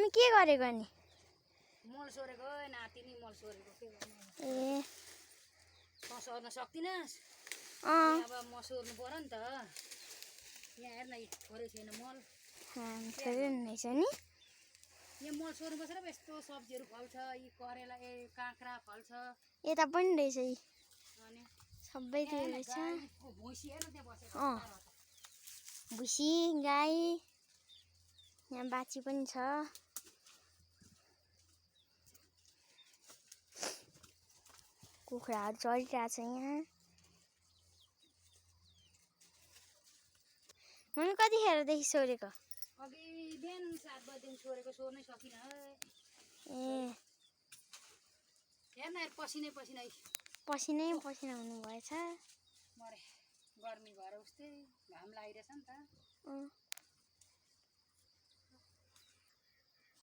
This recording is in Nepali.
मम्मी के गरेको नि मल सोरेको नाति नि मल सोरेको के गर्ने ए त सर्न सक्दिनस् अब म सोर्नु पर्यो नि त यहाँ हेर्न थोरै छैन मल थोरै रहेछ नि यहाँ मल सोर्नुपर्छ र यस्तो सब्जीहरू फल्छ यी करेला काँक्रा फल्छ यता पनि रहेछ यी अनि सबैतिर रहेछ भुइँसी हेर्न त्यहाँ बसेको भुसी गाई यहाँ बाछी पनि छ कुखुराहरू चलिरहेको छ यहाँ मम्मी कतिखेरदेखि सोरेको अघि बिहान 7 बजेदेखि सोरेको सोर्नै सकिनँ ए हेर्न पसिनै पसिना पसिना हुनु भएछ मरे गर्मी भएर उस्तै घाम लागिरहेछ नि त